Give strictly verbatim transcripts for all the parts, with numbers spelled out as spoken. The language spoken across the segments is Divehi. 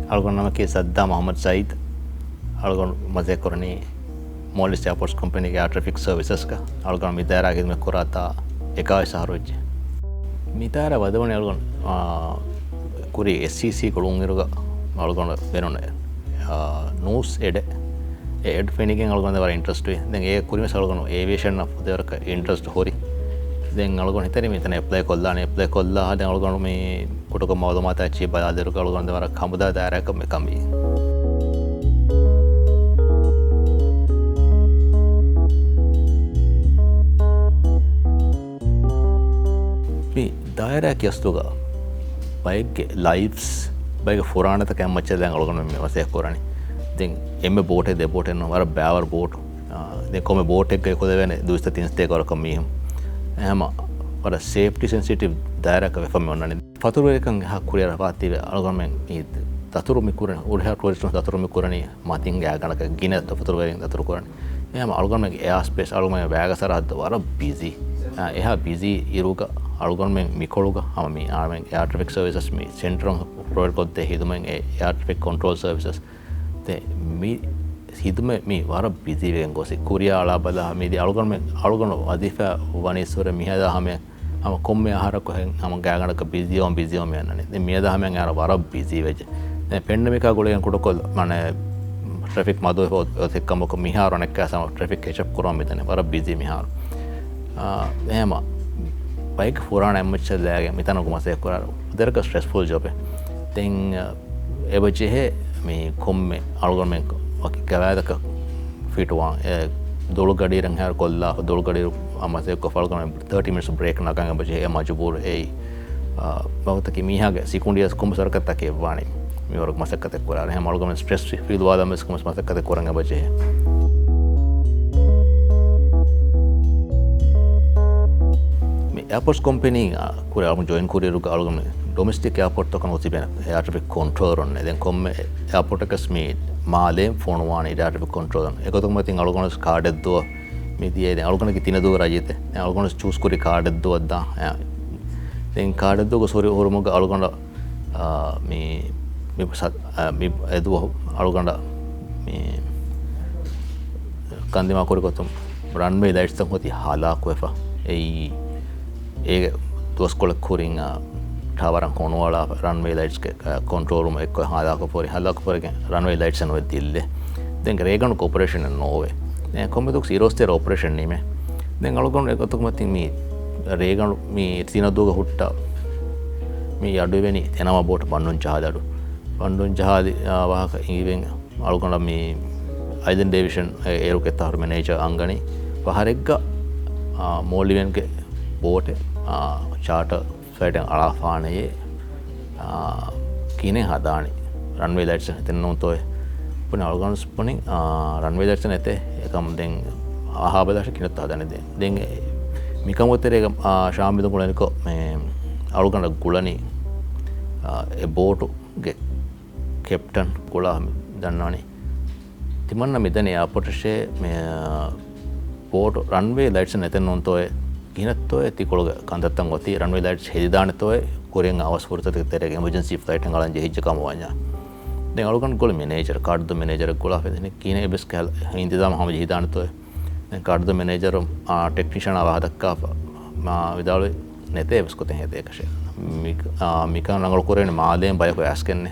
އަޅުގަނޑު ނަމަކީ ސައްދާމް އަޙްމަދު ސައީދު. އަޅުގަނޑު މަސައްކަތް ކުރަނީ މޯލްޑިވްސް އެއާޕޯޓްސް ކޮމްޕެނީގެ އެއާ ޓްރެފިކް ސަރވިސަސްގަ. އަޅުގަނޑު މި ދާއިރާގަ ހިދުމަތް ކުރާތާ އެކާވީސް އަހަރު ވެއްޖެ. މި ދާއިރާ ވަދެވުނީ އަޅުގަނޑު، އާ، ކުރީ އެސްސީސީ ގުޅުންއިރުގަ އަޅުގަނޑު ބޭނުން، އާ، ނޫސް އެޑެއް. އެ އެޑް ފެނިގެން އަޅުގަނޑު ވަރަށް އިންޓްރެސްޓް ވި. ދެން އޭގެ ކުރިން ވެސް އަޅުގަނޑު އޭވިއޭޝަން އަށް ފުދޭވަރަކަށް އިންޓްރެސްޓް ހުރި. ދެން އަޅުގަނޑު ހިތަނީ މިތަނަށް އެޕްލައި ކޮށްލާނީ. އެޕްލައި ކޮށްލާ ދެން އަޅުގަނޑު މި ކުޑަކޮށް މައުލޫމާތާ އެއްޗެއް ބަލާލިއިރު އަޅުގަނޑު ވަރަށް ހަމަދާ ދާއިރާއަކަށް މި ކަނބީ. މި ދާއިރާ ކިޔަސްތުގަ ބައެއްގެ ލައިފްސް، ބައެއްގެ ފުރާނަތަކަށް އެއްމައްޗަށް ދެން އަޅުގަނޑު މި މަސައްކަތް ކުރަނީ. ދެން އެންމެ ބޯޓެއް ދެ ބޯޓެއް ނޫން، ވަރަށް ބައިވަރު ބޯޓު. އާ، ދެން ކޮންމެ ބޯޓެއްގައި ކުލެވޭނެ ދުއިސައްތަ ތިންސައްތަ އެކަރަކަށް މީހުން. އެހެމަ ވަރަށް ސޭފްޓީ ސެންސިޓިވް ދާއިރާއަކަށް ވެފަ މި އޮންނަނީ. ފަތުރުވެރިކަން އެހާ ކުރިއަރަވާތީވެ އަޅުގަނޑުމެން މި ދަތުރު މި ކުރަނީ، އުޑިހަ ޓޫރިސްޓުން ދަތުރު މި ކުރަނީ މަތިން ގާތްގަނޑަކަށް ގިނަ ފަތުރުވެރިން ދަތުރު ކުރަނީ. އެހެމަ އަޅުގަނޑުމެންގެ އެއާ ސްޕޭސް، އަޅުގަނޑުމެން ވައިގެ ސަރަހައްދު ވަރަށް ބިޒީ. އެހާ ބިޒީ އިރުގަ އަޅުގަނޑުމެން މިކޮޅުގަ ހަމަ މި އަޅުގަނޑުމެން އެއާ ޓްރެފިކް ސަރވިސަސް މި ސެންޓަރުން ޕްރޮވައިޑް ކޮށްދޭ ހިދުމަތް އެ އެއާ ޓްރެފިކް ކޮންޓްރޯލް ސަރވިސަސް. ދެން މި ހިދުމަތް މި ވަރަށް ބިޒީ ވެގެން ގޮސް ކުރިއަށް އަޅާ ބަލާ މިދިޔަ އަޅުގަނޑުމެން، އަޅުގަނޑު ވަޒީފާ ވަނީ އިސްވުރެ މިހާދާ ހަމަ ހަމަ ކޮންމެ އަހަރަކު ހެން ހަމަ ގާތްގަނޑަކަށް ބިޒީ އޮން ބިޒީ އޮން މި އަންނަނީ. ދެން މިއަދާ ހަމަ އަހަރަށް ވަރަށް ބިޒީ ވެއްޖެ. ދެން ޕެންޑެމިކާ ގުޅިގެން ކުޑަކޮށް، މާނަ، ޓްރެފިކް މަދުވެފަ އޮތެއްކަމަކު މިހާރު އަނެއްކާ ހަމަ ޓްރެފިކް ކެޗްއަޕް ކުރަން މިދަނީ. ވަރަށް ބިޒީ މިހާރު. އާ، އެހެމަ ބައެއްގެ ފުރާނަ އެއްމައްޗަށް ލައިގެން މިތަނަކު މަސައްކަތް ކުރާ ދެރަކަށް ސްޓްރެސްފުލް ޖޮބެއް. ދެން އެބަ ޖެހޭ މި ކޮންމެ އަޅުގަނޑުމެން ވަކި ގަވާއިދަކަށް ފިޓުވާން. އެ ދޮޅު ގަޑިއިރަށް ހާރު ކޮށްލާ، ދޮޅު ގަޑިއިރު މަސައްކަތް ކޮށްފަ އަޅުގަނޑުމެން ތާޓީ މިނިޓްސް ބްރޭކް ނަގަން އެބަ ޖެހޭ. އެ މަޖުބޫރު އެއީ، އާ، ވަގުތަކީ މީހާގެ ސިކުނޑިޔަސް ކޮންމެސް ވަރަކަށް ތަކެއް ވާނީ މި ވަރަށް މަސައްކަތެއް ކުރާ. އެހެން އަޅުގަނޑުމެން ސްޓްރެސް ފީލްވާލަން ވެސް ކޮންމެސް މަސައްކަތެއް ކުރަން އެބަ ޖެހޭ. މި އެއާޕޯޓްސް ކޮމްޕެނީ، އާ، ކުރި އަޅުގަނޑު ޖޮއިން ކުރިއިރުގަ އަޅުގަނޑު ޑޮމެސްޓިކް އެއާޕޯޓްތަކަށް އޮތިބޭނެ އެއާ ޓްރެފިކް ކޮންޓްރޯލަރުން. ދެން ކޮންމެ އެއާޕޯޓަކަސް މި މާލޭން ފޮނުވާނެ އެއާ ޓްރެފިކް ކޮންޓްރޯލަރުން. އެގޮތުން މަތިން އަޅުގަނޑު ކާޑެއް ދުވަ މި ދިޔައީ ދެން އަޅުގަނޑަކީ ތިނަދޫ ރައްޔިތެއް. ދެން އަޅުގަނޑު ޗޫސް ކުރި ކާޑެއް ދުވައްދާ. އެ، ދެން ކާޑެއް ދުވަ ގޮސް ހުރި ހުރުމުގަ އަޅުގަނޑަށް، އާ، މި، މި ސަ-، އާ، މި އެދުވަހު އަޅުގަނޑަށް މި ކަންދިމާ ކުރި ގޮތުން ރަންވޭ ލައިޓްސްތައް ހޯދި ހަލާކުވެފަ. އެއީ، އޭގެ ދުވަސްކޮޅެއް ކުރިން، އާ، ޓަވަރަށް ހޮނުވާލާފަ ރަންވޭ ލައިޓްސްގެ، އާ، ކޮންޓްރޯލް ރޫމް އެއްކޮށް ހަލާކުފަ ހުރި، ހަލާކުފަ ހުރިގެން ރަންވޭ ލައިޓްސް ނުވެ ދިއްލޭ. ދެން ރޭގަނޑު އޮޕަރޭޝަނެއް ނޯވޭ. ދެން ކޮންމެ ދުވަސް އިރުއޮއްސޭ އޮޕަރޭޝަން ނިމޭ. ދެން އަޅުގަނޑު އެގޮތުން މަތިން މި ރޭގަނޑު މި ތިނަދޫގަ ހުއްޓާ މި އަޑު އިވެނީ އެނަމާ ބޯޓް ބަންޑުން ޖަހާލި އަޑު. ބަންޑުން ޖަހާލި، އާ، ވާހަކަ އިނގިވެން އަޅުގަނޑަށް މި އައިލެންޑް އޭވިއޭޝަން އޭރުގެ ތަހުރު މެނޭޖަރ އަންގަނީ ފަހަރެއްގަ، އާ، މޯލްޑިވިއަންގެ ބޯޓެއް، އާ، ޗާޓަ ފްލައިޓެއް އަޅާފާނެޔޭ، އާ، ކިހިނެއް ހަދާނީ؟ ރަންވޭ ލައިޓްސް ނެތެއްނޫންތޯއޭ؟ ބުނި އަޅުގަނޑު ބުނި، އާ، ރަންވޭ ލައިޓްސް ނެތޭ. އެކަމް ދެން އަހާ ބަލާށޭ ކިހިނެއްތޯ ހަދާނީ ދެން. ދެން މިކަމުގެ ތެރޭގަ، އާ، ޝާމިދު ގުޅަނިކޮށް މި އަޅުގަނޑަށް ގުޅަނީ، އާ، އެ ބޯޓުގެ ކެޕްޓަން ކުޅާ ދަންނަވަނީ. ތިމަންނަ މިދަނީ އެއާޕޯޓަށޭ، މި، ބޯޓު ރަންވޭ ލައިޓްސް ނެތެއްނޫންތޯއޭ؟ ކިހިނެއްތޯއޭ ތިކޮޅުގެ ކަންތައްތައް އޮތީ؟ ރަންވޭ ލައިޓްސް ހެދިދާނެތޯއޭ؟ ކުރިން އަވަސް ފުރުސަތުގެ ތެރޭގަ އެމަޖެންސީ ފްލައިޓެއް އަޅަން ޖެހިއްޖެ ކަމަށް ވަންޏާ. ދެން އަޅުގަނޑު ގުޅި މެނޭޖަރ، ކާޑުދޫ މެނޭޖަރަށް ގުޅާފަ ދެން ކިހިނެއް އެއްވެސް ކަހަލަ އިންތިޒާމް ހަމަޖެހިދާނެތޯއޭ؟ ދެން ކާޑުދޫ މެނޭޖަރު، އާ، ޓެކްނިޝަނާ ވާހަކަ ދައްކާފަ، މާ ވިދާޅުވި ނެތޭ އެއްވެސް ގޮތެއް ހެދޭކަށެއް. މި-، އާ، މިކަން ރަނގަޅު ކުރެވޭނެ މާލޭން ބަޔަކު އައިސްގެންނޭ.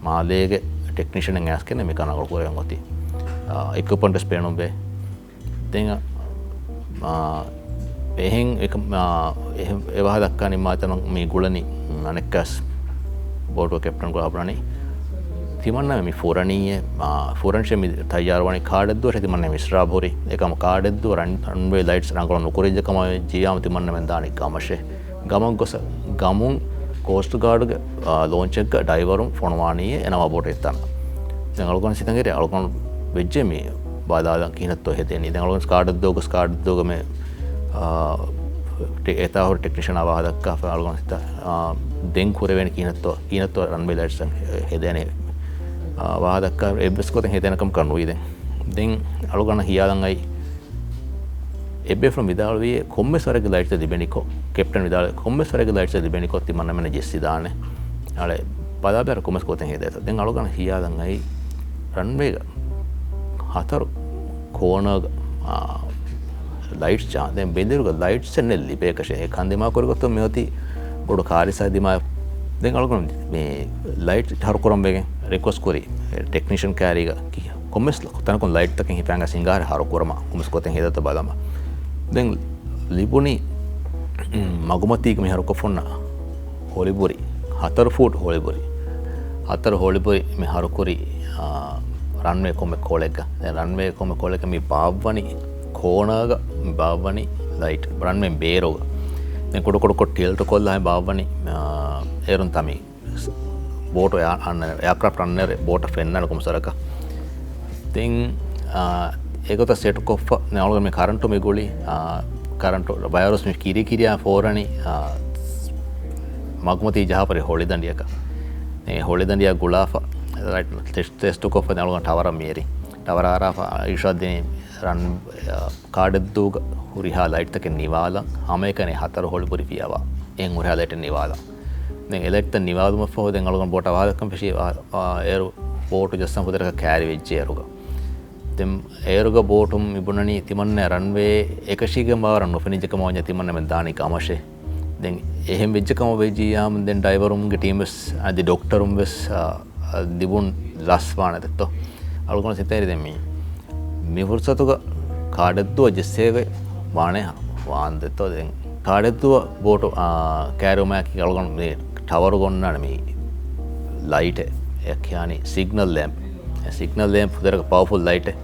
މާލޭގެ ޓެކްނިޝަނެއް އައިސްގެންނޭ މިކަން ރަނގަޅު ކުރެވެން އޮތީ. އާ، އިކްއިޕްމަންޓް ވެސް ބޭނުންވޭ. ދެން، އާ، އެހެން އެކަ-، އާ، އެހެން އެ ވާހަކަ ދައްކާ ނިންމާތަނުން މި ގުޅަނީ އަނެއްކާސް ބޯޓުގެ ކެޕްޓަން ގުޅާ ބުނަނީ. ތިމަންނަމެން މި ފުރަނީއޭ، އާ، ފުރަންށޭ މި ތައްޔާރުވަނީ ކާޑެއްދުވަށޭ ތިމަންނަމެން މި ސްރާބް ހުރީ. އެކަމަ ކާޑެއްދުވަ ރަން-، ރަންވޭ ލައިޓްސް ރަނގަޅު ނުކުރެއްޖެ ކަމަށް ޖިޔާމަ ތިމަންނަމެން ދާނީ ގަމަށޭ. ގަމަށް ގޮސް ގަމުން ކޯސްޓް ގާޑްގެ، އާ، ލޯންޗެއްގަ ޑައިވަރުން ފޮނުވާނީއޭ އެނަމާ ބޯޓު އެއްތަނަށް. ދެން އަޅުގަނޑު ސިތަނގެރޭ އަޅުގަނޑު ވެއްޖެ މި ބަލާލަން ކިހިނެއްތޯ ހެދޭނީ. ދެން އަޅުގަނޑު ކާޑެއްދޫގަ، ކާޑެއްދޫގަ މި، އާ، ޓެ-، އެތާ ހުރި ޓެކްނިޝަނާ ވާހަކަ ދައްކާފަ އަޅުގަނޑު ސިތަ-، އާ، ދެން ކުރެވޭނެ ކިހިނެއްތޯ، ކިހިނެއްތޯ ރަންވޭ ލައިޓްސް ހެދޭނެ، އާ، ވާހަކަ ދައްކާ އެއްވެސް ގޮތެއް ހެދޭނެ ކަމަކަށް ނުވި ދެން. ދެން އަޅުގަނޑަށް ހިޔާލަން އައި، އެއްބޭފުޅުން ވިދާޅުވީ ކޮންމެސް ވަރެއްގެ ލައިޓްތައް ލިބެނިކޮށް، ކެޕްޓަން ވިދާޅުވީ ކޮންމެސް ވަރެއްގެ ލައިޓްތައް ލިބެނިކޮށް ތިމަންނަމެންނަށް ޖެއްސިދާނެ. އަޅެ ބަލާބައި ކޮންމެސް ގޮތެއް ހޭދޭތޯ. ދެން އަޅުގަނޑަށް ހިޔާލަށް އައީ ރަންވޭގަ ހަތަރު ކޯނާގަ، އާ، ލައިޓްސް ޖާ. ދެން ބެލިއިރުގަ ލައިޓްސް އެއް ނެތް ލިބޭކަށެއް. އެ ކަން ދިމާކުރި ގޮތުން މިއޮތީ ބޮޑު ކާރިސާ ދިމާ. ދެން އަޅުގަނޑު މި ލައިޓް ހަރުކުރަން ވެގެން ރިކްވެސްޓް ކުރި ޓެކްނީޝަން ކައިރީގަ ކޮންމެސް ތަނަކުން ލައިޓްތަކެއް ހިފާނގަ ސިނގާރެ ހަރުކުރަމާ ކޮންމެސް ގޮތެއް ހޭދޭތޯ ބަލަމާ. ދެން ލިބުނީ މަގުމަތީގަ މި ހަރުކޮށްފަ އޮންނަ ހޮޅިބުރި، ހަތަރު ފޫޓް ހޮޅިބުރި. ހަތަރު ހޮޅިބުރި މި ހަރުކުރި، އާ، ރަންވޭ ކޮންމެ ކޮޅެއްގަ. ދެން ރަންވޭ ކޮންމެ ކޮޅެއްގަ މި ބާއްވަނީ ކޯނާގަ މި ބާއްވަނީ ލައިޓް. ރަންވޭ ބޭރުގަ. ދެން ކުޑަކުޑަކޮށް ޓިލްޓް ކޮށްލާ ބާއްވަނީ، އާ، އޭރުން ތަ މި ބޯޓު އެއާ-، އަންނަ-، އެއާކްރާފްޓް އަންނައިރު ބޯޓަށް ފެންނާނެ ކޮންމެސް ވަރަކަށް. ދެން، އާ، އެގޮތަށް ސެޓް ކޮށްފަ، ދެން އަޅުގަނޑު މި ކަރަންޓު މި ގުޅި، އާ، ކަރަންޓު ވަޔަރުސް މި ކިރި ކިރިޔާ ފޯރަނީ، އާ، މަގުމަތީ ޖަހާފަ ހޮޅިދަނޑިއަކަށް. ދެން ހޮޅިދަނޑިއަށް ގުޅާފަ، ލައިޓް ޓެސްޓް، ޓެސްޓް ކޮށްފަ ދެން އަޅުގަނޑު ޓަވަރަށް މިއެރި. ޓަވަރަށް އަރާފަ އިރުޝާދު ދިނީ ރަން، އާ، ކާޑެއްދޫގަ ހުރިހާ ލައިޓްތަކެއް ނިވާލަން، ހަމައެކަނި ހަތަރު ހޮޅިބުރި ފިޔަވާ. އެހެން ހުރިހާ ލައިޓެއް ނިވާލަން. ދެން އެ ލައިޓްތައް ނިވާލުމަށްފަހު ދެން އަޅުގަނޑު ބޯޓަށް ވާހަކަ ފެށީ، އާ، އާ، އޭރު ބޯޓު ޖައްސަން ފުދޭ ވަރަކަށް ކައިރި ވެއްޖެ އޭރުގަ. ދެން އޭރުގަ ބޯޓުން މި ބުނަނީ ތިމަންނަ ރަންވޭ އެކަށީގެން ވާވަރަށް ނުފެނިއްޖެ ކަމަށް ވަންޏާ ތިމަންނަމެން ދާނީ ކަމަށޭ. ދެން އެހެން ވެއްޖެ ކަމަށް ވެއްޖިއްޔާމު ދެން ޑައިވަރުންގެ ޓީމް ވެސް އަދި ޑޮކްޓަރުން ވެސް، އާ، ލިބުން ލަސްވާނެ ދެއްތޯ. އަޅުގަނޑު ސިންތޭރި ދެން މި، މި ފުރުސަތުގަ ކާޑެއްދުވަ ޖެއްސޭވެ ވާނެ ވާން ދެއްތޯ. ދެން ކާޑެއްދުވަ ބޯޓު، އާ، ކައިރިވުމާއެކީ އަޅުގަނޑު މި ޓަވަރުގަ އޮންނާނެ މި ލައިޓެއް. އެ ކިޔާނީ ސިގްނަލް ލޭމްޕް. އެ ސިގްނަލް ލޭމްޕް ފުދޭ ވަރަކަށް ޕަވަރފުލް ލައިޓެއް.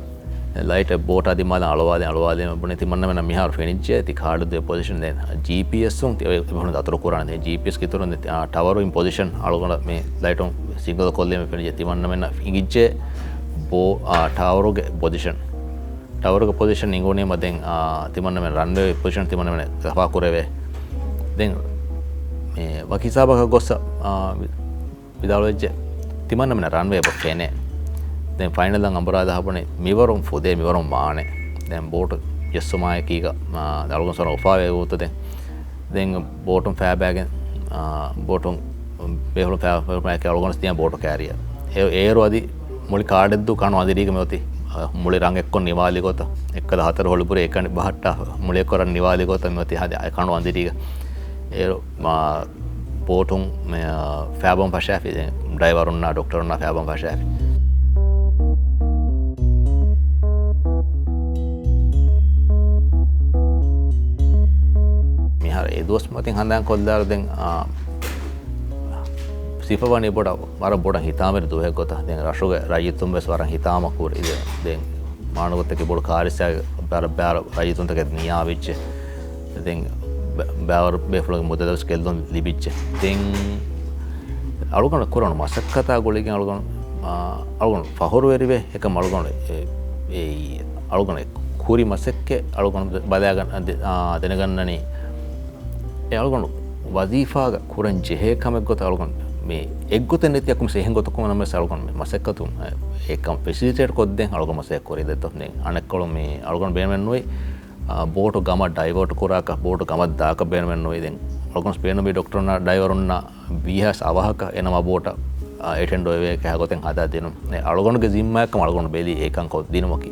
ލައިޓެއް ބޯޓާ ދިމާލަށް އަޅުވާލި، އަޅުވާލި ބުނި ތިމަންނަމެންނަށް މިހާރު ފެނިއްޖެ ތި ކާޑެއްދުވެ ޕޮޒިޝަން. ދެން ޖީޕީއެސްއުން ތި އެ ބަހުން ދަތުރު ކުރާނެ. ދެން ޖީޕީއެސް އިތުރުން ދެ، އާ، ޓަވަރު އިން ޕޮޒިޝަން އަޅުގަނޑަށް މި ލައިޓުން ސިގްނަލް ކޮށްލީމަ ފެނިއްޖެ ތިމަންނަމެންނަށް އިނގިއްޖެ ބޯ، އާ، ޓަވަރުގެ ޕޮޒިޝަން. ޓަވަރުގެ ޕޮޒިޝަން އިނގުނީމަ ދެން، އާ، ތިމަންނަމެން ރަންވޭ ޕޮޒިޝަން ތިމަންނަމެން ސަފާ ކުރެވޭ. ދެން މި ވަކި ހިސާބަކަށް ގޮއްސަ، އާ، ވި-، ވިދާޅުވެއްޖެ ތިމަންނަމެން ރަންވޭ އެބަ ފެނޭ. ދެން ފައިނަލަށް އަނބުރާލާ ބުނި މިވަރުން ފުދޭ، މިވަރުން ވާނެ. ދެން ބޯޓު ޖެއްސުމާއެކީގަ، އާ، އަޅުގަނޑު ސޮން އުފާވެ ގޮތަށް ދެން، ދެން ބޯޓުން ފައިބައިގެން، އާ، ބޯޓުން ބޭފުޅުން ފައިބައިގެން އަޅުގަނޑު ދިޔަ ބޯޓު ކައިރިއަށް. އެ-، އޭރު އަދި މުޅި ކާޑެއްދޫ ކަނު އަނދިރީގަ މިއޮތީ، އާ، މުޅި ރަނގެއްކޮށް ނިވާލި ގޮތަށް، އެއްކަލަ ހަތަރު ހޮޅިބުރި އެކަނި ބަހައްޓާ މުޅިއެއްކޮށް ރަން ނިވާލި ގޮތަށް މިއޮތީ ހަދި ކަނު އަނދިރީގަ. އޭރު މާ ބޯޓުން މެ-، ފައިބަމް ފަށާފި، ދެން ޑައިވަރުންނާ ޑޮކްޓަރުންނާ ފައިބަމް ފަށާފި. މިހާރު އެ ދުވަސް މަތިން ހަނދާން ކޮށްލާރު ދެން، އާ، ސިފަ ވަނީ ބޮޑަށް، ވަރަށް ބޮޑަށް ހިތާމަވެރި ދުވަހެއް ގޮތަށް. ދެން ރަށުގެ ރައްޔިތުން ވެސް ވަރަށް ހިތާމަ ކުރި. ދެން، ދެން މާނަގޮތަކީ ބޮޑު ކާރިސާ ބާރަށް ބާރަށް ރައްޔިތުންތަކެއް ނިޔާވެއްޖެ. ދެން ބަ-، ބައިވަރު ބޭފުޅުންގެ މުދަލަށް ގެއްލުން ލިބިއްޖެ. ދެން އަޅުގަނޑު ކުރަން މަސައްކަތާ ގުޅިގެން އަޅުގަނޑު، އާ، އަޅުގަނޑު ފަހުރުވެރިވެ އެކަމް އަޅުގަނޑު އެ، އެ، އަޅުގަނޑު ކުރި މަސައްކަތް އަޅުގަނޑު ބަލާގަން، އާ، ދެ-، އާ، ދެނެގަންނަނީ އެ އަޅުގަނޑު ވަޒީފާގަ ކުރަން ޖެހޭ ކަމެއް ގޮތަށް އަޅުގަނޑު މި އެއްގޮތެއް ނެތި އަކުން އެހެން ގޮތަކުން ނަމަވެސް އަޅުގަނޑު މަސައްކަތު، އެ، އެކަން ފެސިލިޓޭޓް ކޮށްދޭން އަޅުގަނޑު މަސައްކަތް ކުރި ދެއްތޯ. ދެން އަނެއްކޮޅު މި އަޅުގަނޑު ބޭނުމެއް ނުވި، އާ، ބޯޓު ގަމަށް ޑައިވަރޓް ކުރާކަށް، ބޯޓު ގަމަށް ދާކަށް ބޭނުމެއް ނުވި. ދެން އަޅުގަނޑު ބޭނުމީ ޑޮކްޓަރުންނާ ޑައިވަރުންނާ ވީހާސް އަވަހަކަށް އެނަމާ ބޯޓަށް، އާ، އެޓެންޑް ވެވޭ ކަހަ ގޮތެއް ހަދާ ދިނުން. އެ އަޅުގަނޑުގެ ޒިންމާއަކަށް އަޅުގަނޑު ބެލީ އެކަން ކޮށް ދިނުމަކީ.